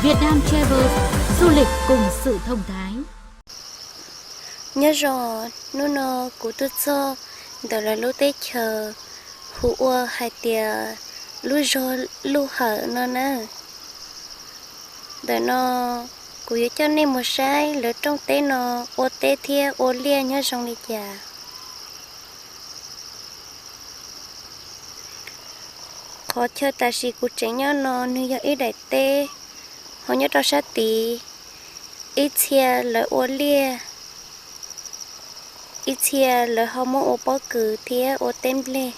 Việt Nam Travel, du lịch cùng sự thông thái. Nyob zoo, hnub no kuv tuaj txog ntawm lawv lub teb chaws hu ua hais tias lub zog Luj Hawm no na. Ntawm no kuv yuav coj nej mus saib lawv rooj teb no ua teb thiab ua liaj nyob zoo li cas. Qhov chaw tam sim kuv tseem nyob no nws yog ib daim teb, ho nyob rau sab tid ib txhia lawv ua liaj, ib txhia lawv ho muab ua pob kws thiab ua teb nplej.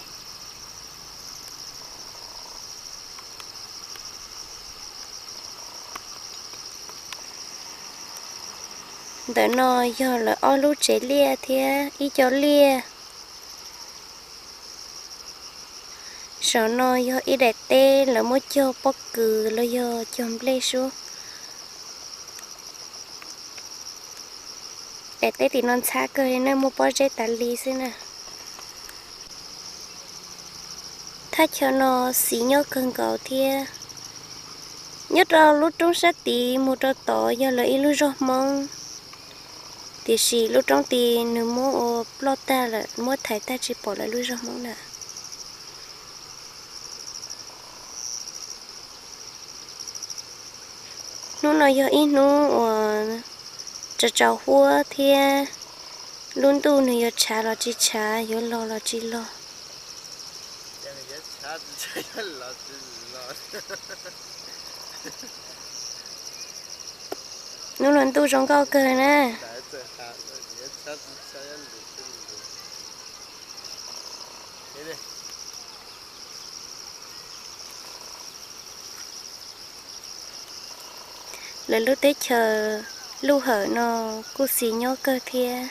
Ntawm no yog lawv ob lub tsev liaj thiab ib co liaj. Saum no yog ib daim teb lawv muab cog pob kws los yog cog nplej sub. Daim teb tim no ntxhab kawg li na, muaj pob zeb tas li xwb na. Thaj chaw no xis nyob kawg nkaus thiab. Nyob rau lub roob sab tid mus rau tod yog lawv ib lub zog Hmoob, tiam sis lub roob tid nws muab ua ploj tag lawm, muab thaiv tag tsis pom lawv lub zog Hmoob na. Hnub no yog ib hnub uas tsaus tsaus huab thiab, lub ntuj nws yuav tshav los tsis tshav, yuav los los tsis los. Hnub no ntuj zoo nkauj kawg na. Lawv lub teb chaws Luj Hawm no kuj xis nyob kawg thiab.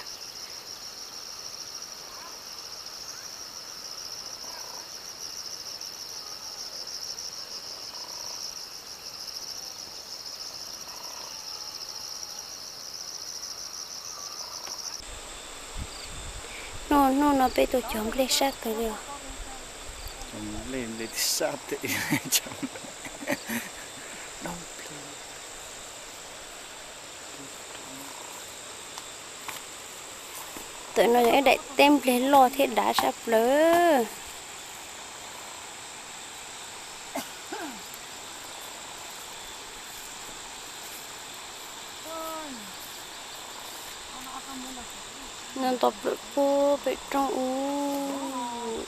Hnub no peb tuaj cog nplej sab tod li os. Ntawm no yog ib daim teb nplej loj thiab dav sab plaws. No nto plaws puag pem roob ub.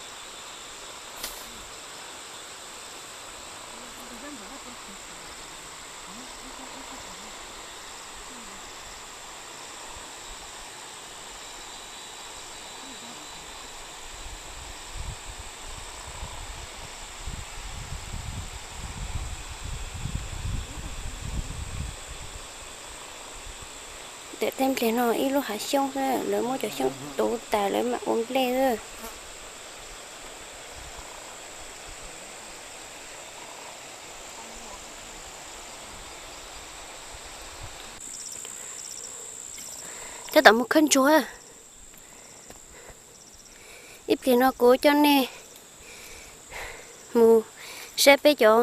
Daim teb nplej no ib lub hav xyoob xwb, lawv muab cov xyoob tuv tas lawv mam ua nplej xwb. Tab tom mus khawb ntsuag. Ib pliag no kuv coj nej mus saib peb cov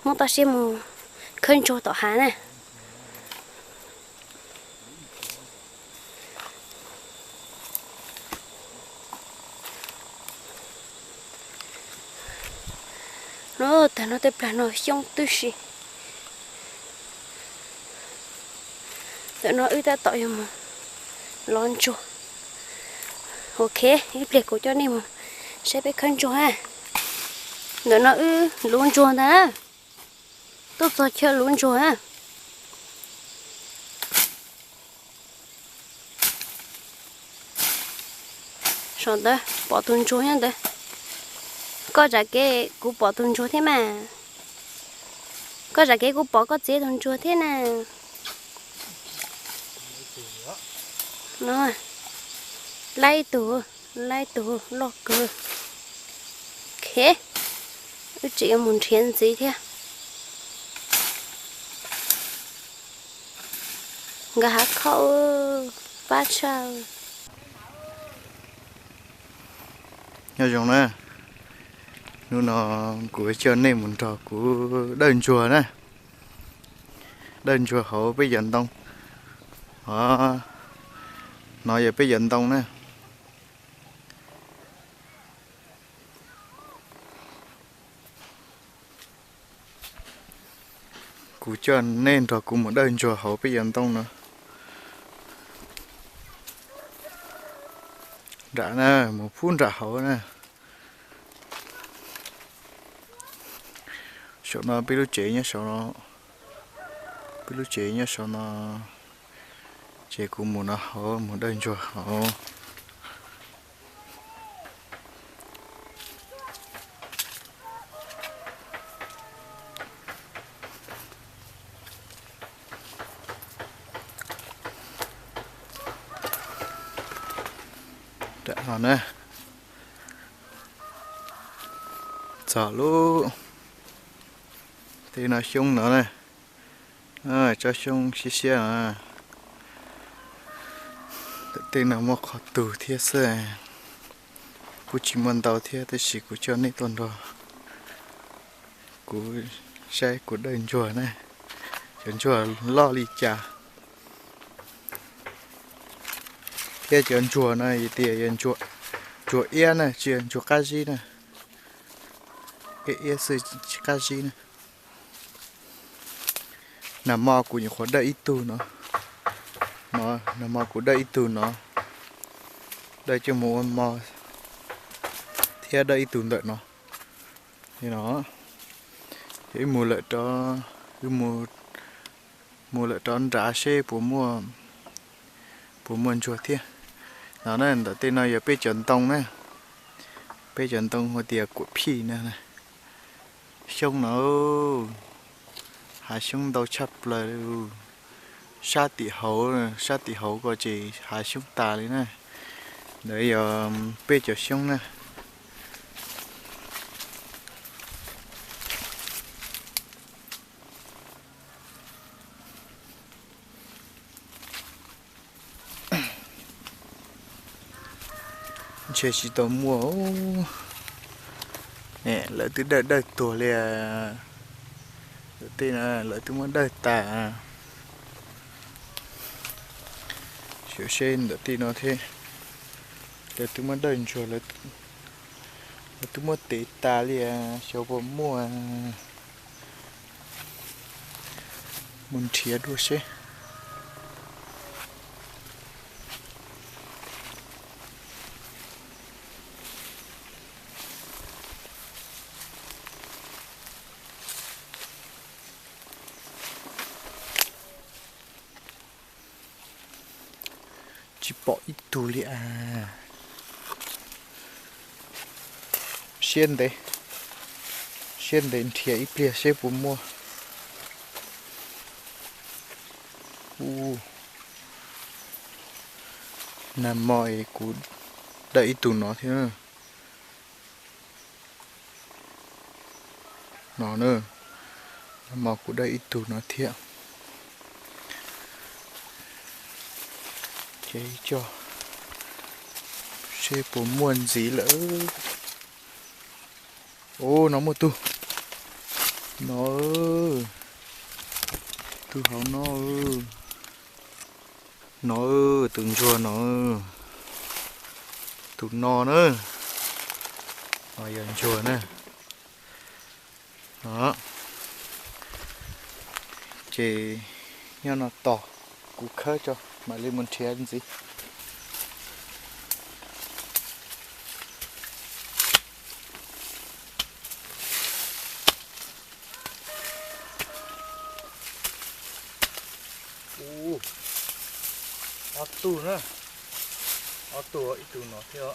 Hmoob toj siab mus khawb ntsuag tom hav na. Tag no tej plag no xyoob tib si. Ntawm no wb tab tom yuav mus lov ntsuag. Ok, ib pliag kuv coj nej mus saib peb khawb ntsuag na. Ntawm no wb luv ntsuag ntag. Tuaj txog chaw luv ntsuag na. Saum ntawd pom tus ntsuag nyob ntawd. Koj zam kev kuv pom tus ntsuag thiab mas. Koj zam kev kuv pom koj txiav tus ntsuag thiab na. No, laib ib tug, laib ib tug loj kawg. Ok, wb tseem yuav mus nrhiav ntxiv thiab. Nkawd hav khauj pab tshaj. Nyob zoo na, hnub no kuv coj nej mus nrog kuv dawj ntsuag na. Dawj ntsuag hauv peb cov ntoo. Ov, no yog peb cov ntoo na. Kuv coj nej nrog kuv mus dawj ntsuag hauv peb cov ntoo no. Nram na, mus pub nram hauv na. Saum no peb lub tsev nyob saum no, peb lub tsev nyob saum no, ces kuv mus no hauv, mus dawj ntsuag hauv. Nram no na, txog lub, tej no xyoob no na, tsob xyoob siab siab no. Tej no muaj qhov tug thiab xwb, kuj tsis muaj ntau thiab tab sis kuv coj nej tuaj nrog kuv saib kuv dawj ntsuag na, cov ntsuag loj li cas. Thiab cov ntsuag no yog tias yog ntsuag iab na, tsis yog ntsuag qab zib na. Iab iab xwb tsis qab zib na. Nag hmo kuv nyuam qhuav dawj ib tug no, nag hmo kuv dawj ib tug no, dawj coj mus ua mov, thiab dawj ib tug ntawm no. Li no, ces wb mus lawm rov, wb mus, mus lawm rov nrad seb puas muaj, puas muaj ntsuag thiab. No na, ntawm tej no yog peb cov ntoo na, peb cov ntoo hu tias kuam phij na. Xyoob no, hav xyoob ntau tshaj plaws li. Sab tim hauv, sab tim hauv ko ces hav xyoob tas li na. Ntawd yog peb cov xyoob na. Ntshe tsis tau muaj. Lawv twb dawj dawj tuag li. Lawv tej no lawv twb muab dawj tas. Xyov seb ntawm tej no thiab, lawv twb muab dawj ntsuag, lawv twb muab tev tas li, xyov puas muaj. Mus nrhiav dua seb. Tsis pom ib tug li as. Siab ntev, siab ntev nrhiav ib pliag seb puas muaj. Ub, nag hmo es kuv dawj ib tug no thiab. No na, nag hmo kuv dawj ib tug no thiab. Ces coj seb puas muaj ntxiv lawm. Ub, no muaj tug. No, tug hauv no. No, tus ntsuag no. Tus no na. No yog ntsuag na. Ces nyob no tos kuv khawb tso mam li mus nrhiav ntxiv. Ub, ob tug na, ob tug ib tug no thiab.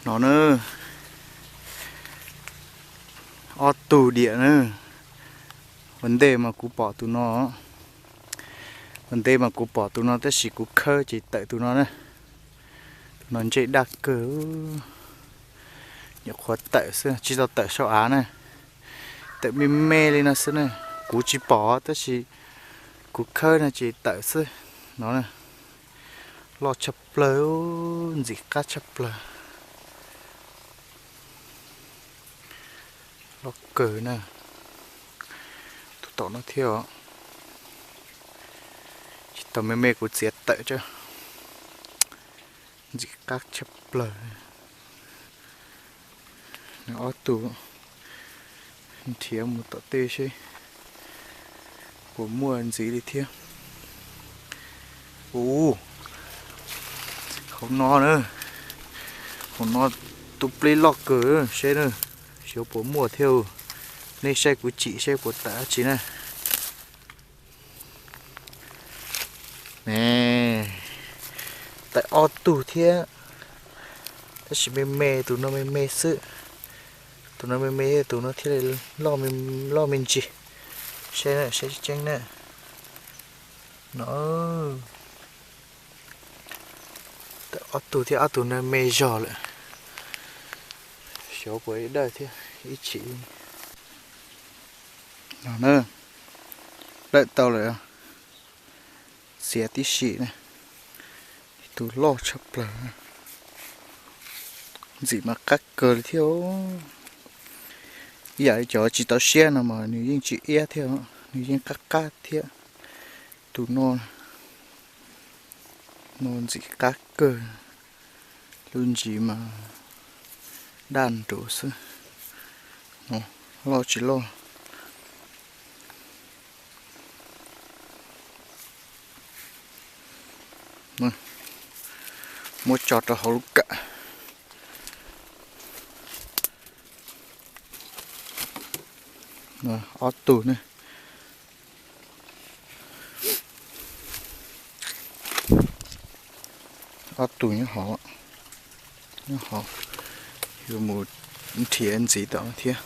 No na, ob tug diam na. Ua ntej mas kuv pom tus no, ua ntej mas kuv pom tus no tab sis kuv khawb ces tawm tus no na. Tus no ntsej daj kawg, nyuam qhuav tawm xwb tsis tau tawm saum av na. Tawm me me li no xwb na, kuv tsis pom tab sis kuv khawb no ces tawm xwb no. Loj tshaj plaws, ntxim qab tshaj plaws. Loj kawg na. Tus tom no thiab os. Tsis tau me me kuv txiav tawm tso. Ntxim qab tshaj plaws. Nws ob tug nrhiav mus tom tej seb puas muaj ntxiv li thiab. Ua, hauv no na, hauv no tus plig loj kawg seb na, xyov puas muaj thiab. Nej saib kuv tsim seb puas tawm dab tsi na. Ne, tawm ob tug thiab, tab sis me me, tus no me me xwb. Tus no me me, tus no thiaj li loj me ntsis. Saib, saib tseeb na. No, tawm ob tug thiab, ob tug no me zog lawm. Xyov puas dawj thiab ib chim. No na, dawj tau lawm. Txiav tib si na. Tus loj tshaj plaws. Ntxim mas qab kawg li thiab. Ib yam li cov tsis tau siab no mas nws yeej tsis iab thiab, nws yeej qab qab thiab. Tus no, no ntxim qab kawg. Lub ntsis mas daj nruv xwb, loj tsis loj. Muab tso rau hauv lub kawm. Ob tug ne. Ob tug nyob hauv, nyob hauv, yuav mus nrhiav ntxiv tom no thiab.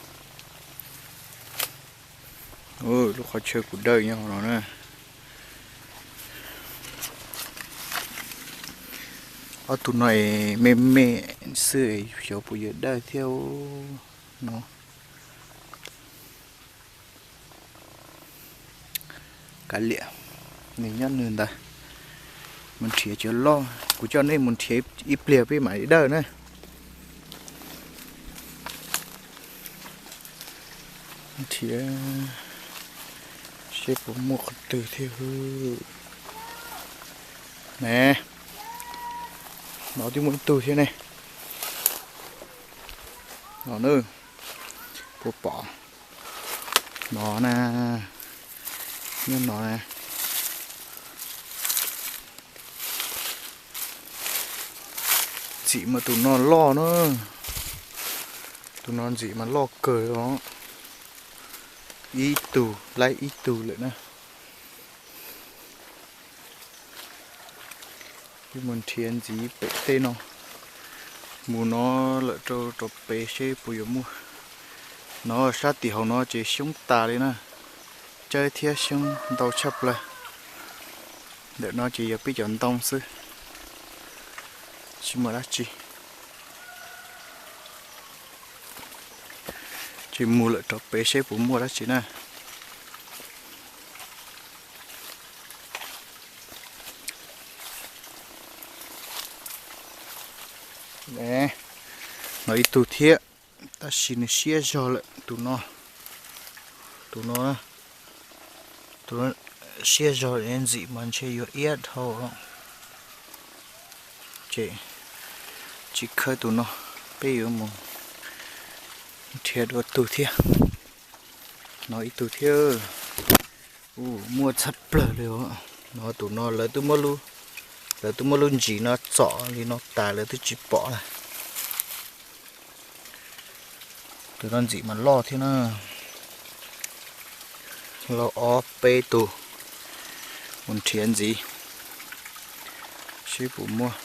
Lub qhov chaw kuv dawj nyob hauv no na. Ob tug no es me me xwb, xyov puas yuav dawj thiab no. Kav liam, nws nyob nws ntawd. Mus nrhiav cov loj, kuv coj nej mus nrhiav ib pliag peb mam li dawj na. Nrhiav seb puas muaj qhov twg thiab. Ne, no twb muaj ib tug thiab ne. No na, puas pom? No na, nyob no na. Ntxim mas tus no loj na, tus no ntxim mas loj kawg os. Ib tug laib ib tug lawm na. Mus nrhiav ntxiv pem tej no, mus no lawm rau rau pem seb puas yuav muaj. No sab tim hauv no ces xyoob tas li na, cawb thiab xyoob ntau tshaj plaws. Ntawm no ces yog peb cov ntoo xwb, tsis muaj dab tsi. Ces mus lawm rau pem seb puas muaj dab tsi na. No ib tug thiab, tab sis nws siab zog lawm tus no. Tus no, tus no siab zog ntxim mas ntshe yuav iab dhau. Ces tsis khawb tus no, peb yuav mus nrhiav dua tug thiab. No ib tug thiab. Muaj tshaj plaws li os. No tus no lawv twb muab lub, lawv twb muab lub ntsis no txom li no tas lawv twb tsis pom na. Tus no ntxim mas loj thiab na. Lauj, ob peb tug mus nrhiav ntxiv seb puas muaj.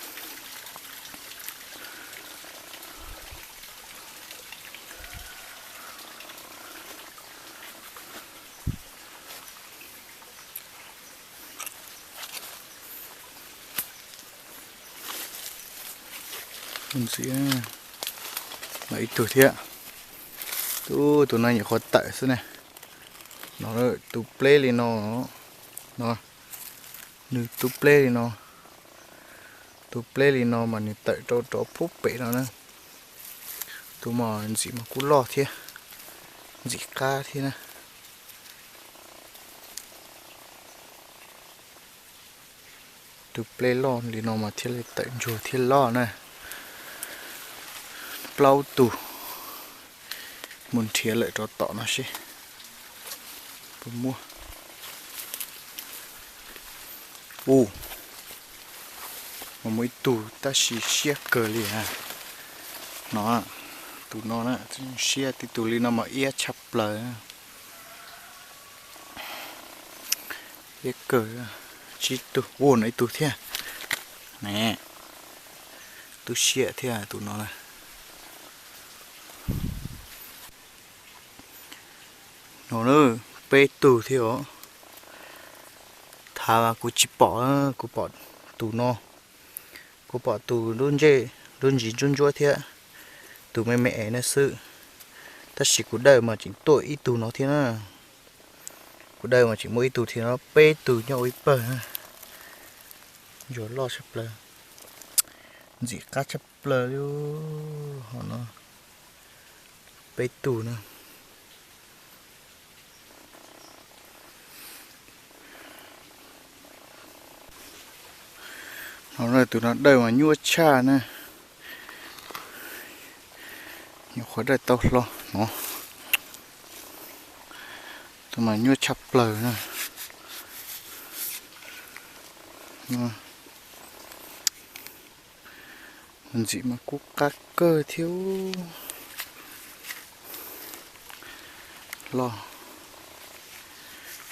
Ntxiv, no ib tug thiab. Tus, tus no nyuam qhuav tawm xwb ne. No, tus pleb li no, no, nws tus pleb li no, tus pleb li no mas nws tawm rau rov pub pem no na. Tus mas ntxim mas kuj loj thiab, ntxim qab thiab na. Tus pleb loj li no mas thiaj li tawm ntsuag thiaj loj na. Plaub tus, mus nrhiav lawm rov tom no seb puas muaj. Ua, mas muaj ib tug tab sis siab kawg li na. No, tus no na, siab tib tug li no mas iab tshaj plaws. Iab kawg. Tsib tug, ua no ib tug thiab ne. Tub siab thiab tus no na. No na, peb tug thiab os. Thaum kuv tsis pom, kuv pom tus no, kuv pom tus lub ntsej, lub ntsis ntsuab ntsuab thiab tus me me es na xwb. Tab sis kuv dawj mas tseem tuaj ib tug no thiab na. Kuv dawj mas tseem muaj ib tug thiab no, peb tug nyob ua ib pawg na. Ntsuag loj tshaj plaws, ntxim qab tshaj plaws li. Ho no, peb tug na. Ho no tus no dawj mas nyuaj tshaj na. Nyuam qhuav dawj tau hlo no. Tus mas nyuaj tshaj plaws na. Ntxim mas kuj qab kawg thiab. Loj,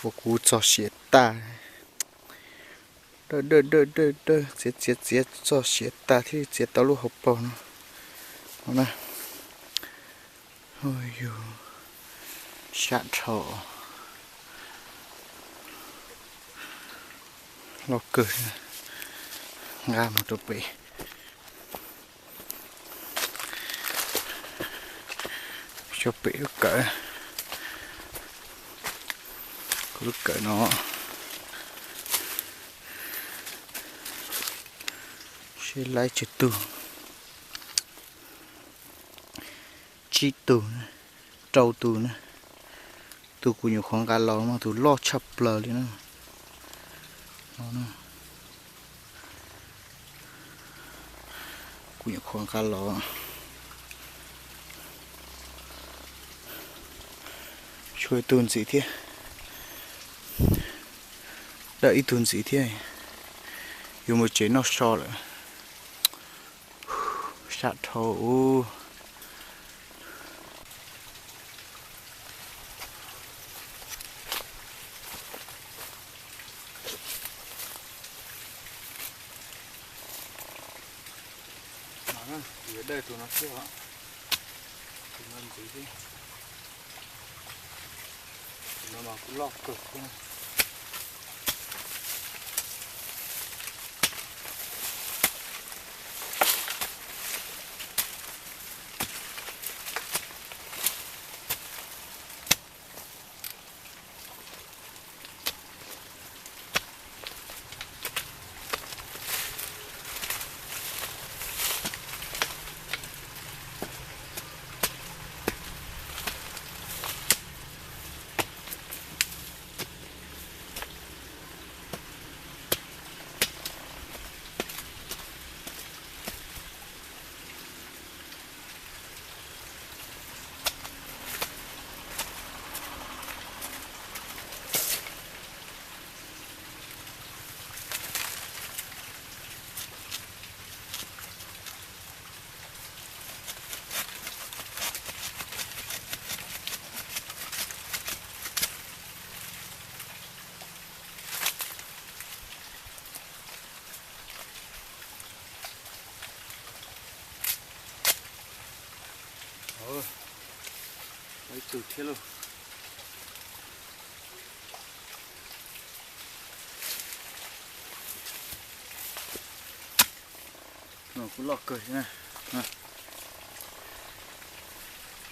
ua kuv txog siav tas. Dawj dawj dawj dawj dawj, txiav txiav txiav txog siav tas thiaj li txiav tau lub hauv paus no. No na. Yus, sab dhau. Loj kawg. Nqa mus rau pem, tso pem lub kawm. Kuv lub kawm no seb laib tsawg tug. Tsib tug, rau tus na. Tus kuv nyuam qhuav nqa los mas tus loj tshaj plaws li na. Kuv nyuam qhuav nqa los. Tshuav ib tug ntxiv thiab. Dawj ib tug ntxiv thiab. Yuav mus tsev noj so lawm. Sab dhau. Kuv yuav dawj tus no thiab os. Tus no ntxiv thiab. Tus no mas kuj loj kawg thiab. Ib tug thiab lauj. No kuj loj kawg thiab na.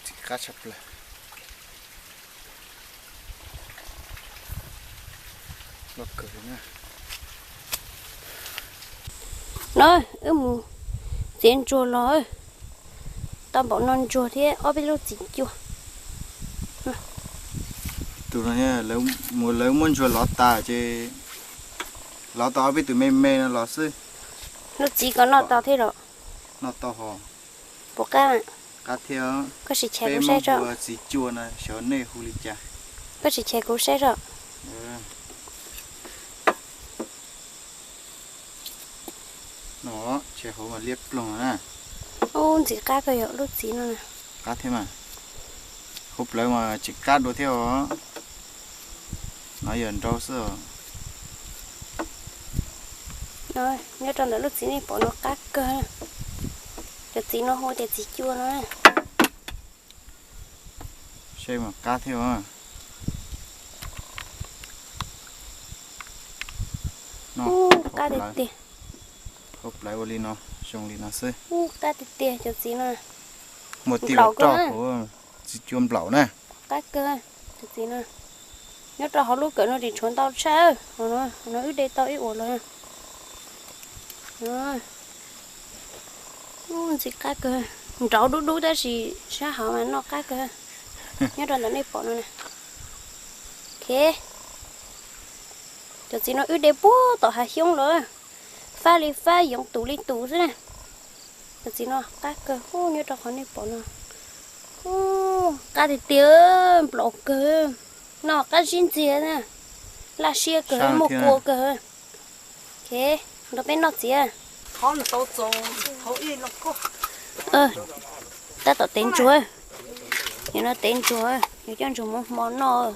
Ntxim qab tshaj plaws. Loj kawg li na. No, wb mus txiav ntsuag los, tau npaum no ntsuag thiab ob peb lub txiv cua. Tus no, lawv muab ntsuag lov tas ces lov tau ob peb tus me me no los xwb. Lub txiv ko noj tau thiab los? Noj tau hos. Puas qab? Qab thiab. Koj sim chais kuv saib tso. Txiv cua no xyov nej hu li cas. Koj sim chais kuv saib tso. No, tshais hauv mas liab ploog na. Ub, ntxim qab kawg yog lub txiv no na. Qab thiab mas. Hauv plawv mas tseem qab dua thiab os. No yog nrau xwb os. Nyob rau ntawm lub txiv nej pom no qab kawg. Cov txiv no hu tias txiv cua no. Saib mas qab thiab os. Ub, qab tiag tiag. Hauv plawv ua li no, zoo li no xwb. Ub, qab tiag tiag cov txiv no. Muaj tij laug roj hauv, txiv cua nplaum na. Qab kawg cov txiv no. Nyob rau hauv lub kawm no tseem tshuav ntau tshaj. Hauv no wb de tau ib uas los. Ntxim qab kawg, nraud dub dub tab sis sab hauv mas noj qab kawg. Nyob rau ntawm nej pom no na. Cov txiv no wb de puag tom hav xyoob los, fab li fab yoov tus li tus xwb na. Cov txiv no qab kawg, nyob rau qhov nej pom no. Qab tiag tiag, nplaum kawg, noj qab zib ntxiag na, laj siab kawg, muaj kua kawg. Nrog peb noj txiv. Tab tom tev ntsuag, yog no tev ntsuag, yog coj ntsuag mus hmo noj.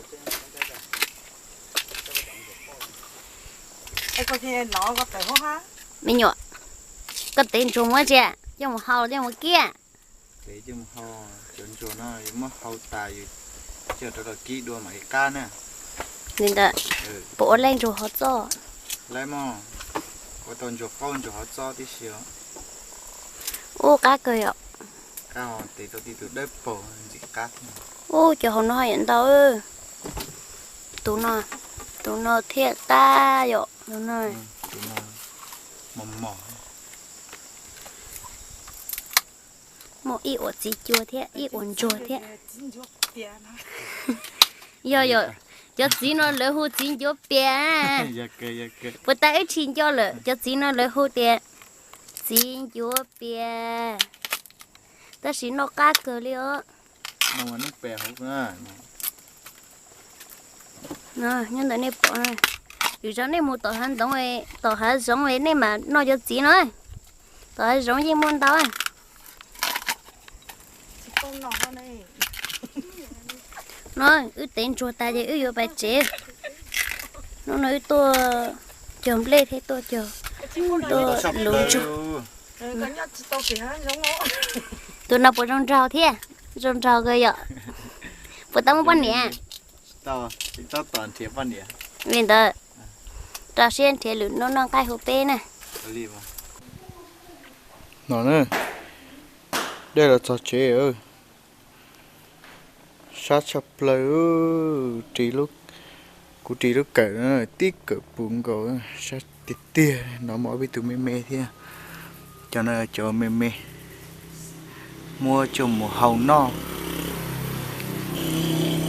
Me nyuam, koj tev ntsuag muab tsi, coj mus hau los coj mus kiab? Cov ntsuag no yus muab hau tas yus coj rov los kib dua mam li qab na. Li ntawd, puas ua laij ntsuag hov txob? Laij mog, ua tau ntsuag qaub ntsuag hov txob tib si os. Ub, qab kawg yom. Qab, tev tau tib tug dawb paug ntxim qab thiab. Ub, cov hauv no yam ntau. Tus no, tus no thiaj qab yom, tus no. Mos mos. Muaj ib uas txiv cua thiab ib uas ntsuag thiab. Yog yog, cov txiv no lawv hu txiv ncuav pias. Puas tas wb tsis nco lawm, cov txiv no lawv hu tias txiv ncuav pias. Tab sis noj qab kawg li os. Nyob ntawm nej pom, lwm zaus nej mus tom hav ntoo, tom hav zoov nej mam noj cov txiv no. Tom hav zoov yeej muaj ntau. No wb tev ntsuag tas ces wb yuav pais tsev. Hnub no wb tuaj cog nplej thiab tuaj cog, tuaj luv ntsuag. Tus no puas zoo nraug thiab? Zoo nraug kawg yom. Puas tau muaj poj niam? Li ntawd, rau siab nrhiav lwm hnub noj nqaij hu peb na. No, dej los txog tsev. Sab tshaj plaws, kuv ris lub kawm tib kawm puv nkaus, sab tiag tiag no. Muaj ob peb tug me me thiab, cov no cov me me muab coj mus hau noj,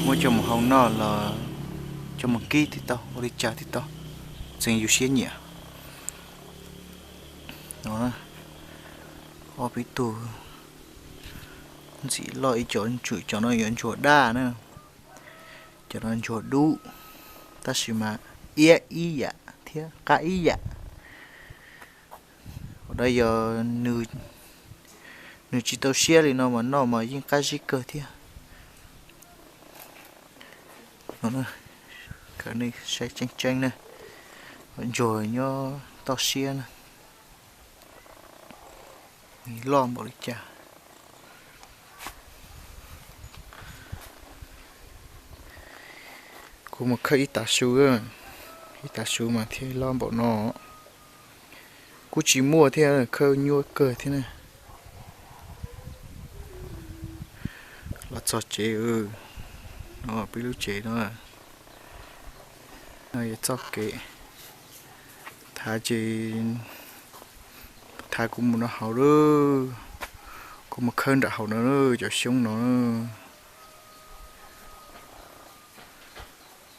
muab coj mus hau noj los coj mus kib thiaj tau, ua li cas thiaj tau, txeev yus siab nyiam. Ob peb tug ntxim loj ib co ntswm, cov no yuav ntsuag daj na, cov no ntsuag dub, tab sis mas iab ib yam thiab qab ib yam. Ua da yog nws tsis tau siab li no mas noj mas yeej qab zib kawg thiab. Khaws nej saib tseeb tseeb na, ntsuag nyob toj siab na, loj npaum li cas. Kuv mus khawb ib tav su, ib tav su mas thiaj loj npaum no. Kuj tsis muaj thiab, khawb nyuaj kawg thiab na. Txog tsev, no peb lub tsev no, no yog txoj kev thav ces thav kuv mus no hauv lawm, kuv mus khawb nram hauv no, cov xyoob no.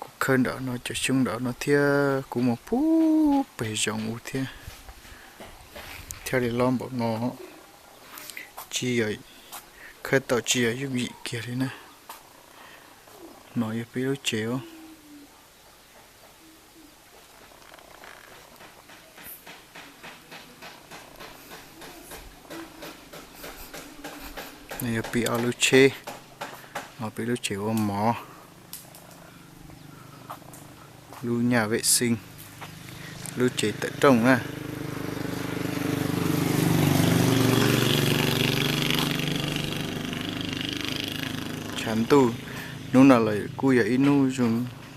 Kuv khawb nram no cov xyoob nram no thiab kuv mus pub pem zoov ub thiab, thiaj li loj npaum no. Tsis yog, khawb tau tsis yog yooj yim kiag li na. No yog peb lub tsev os. No yog peb ob lub tsheb, no peb lub tsev ua mov, lub nhà vệ sinh, lub tsev tawm rooj na. Tshav ntuj, hnub no los kuj yog ib hnub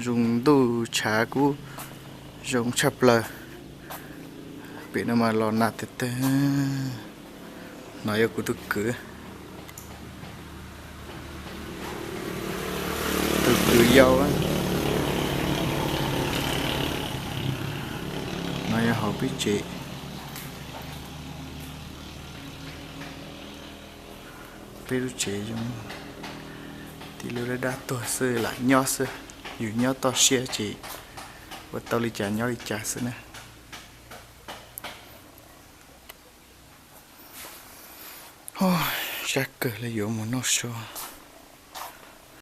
zoo ntuj, tshav kuj zoo tshaj plaws. Pem no mas los nag tag tag. No yog kuv tus kwv, tus kwv yau. No yog hauv peb tsev. Peb lub tsev zoo, tib lub dab dab tuag xwb lam nyob xwb. Yus nyob toj siab ces ua tau li cas nyob li cas xwb na. Sab kawg li yuav mus noj su.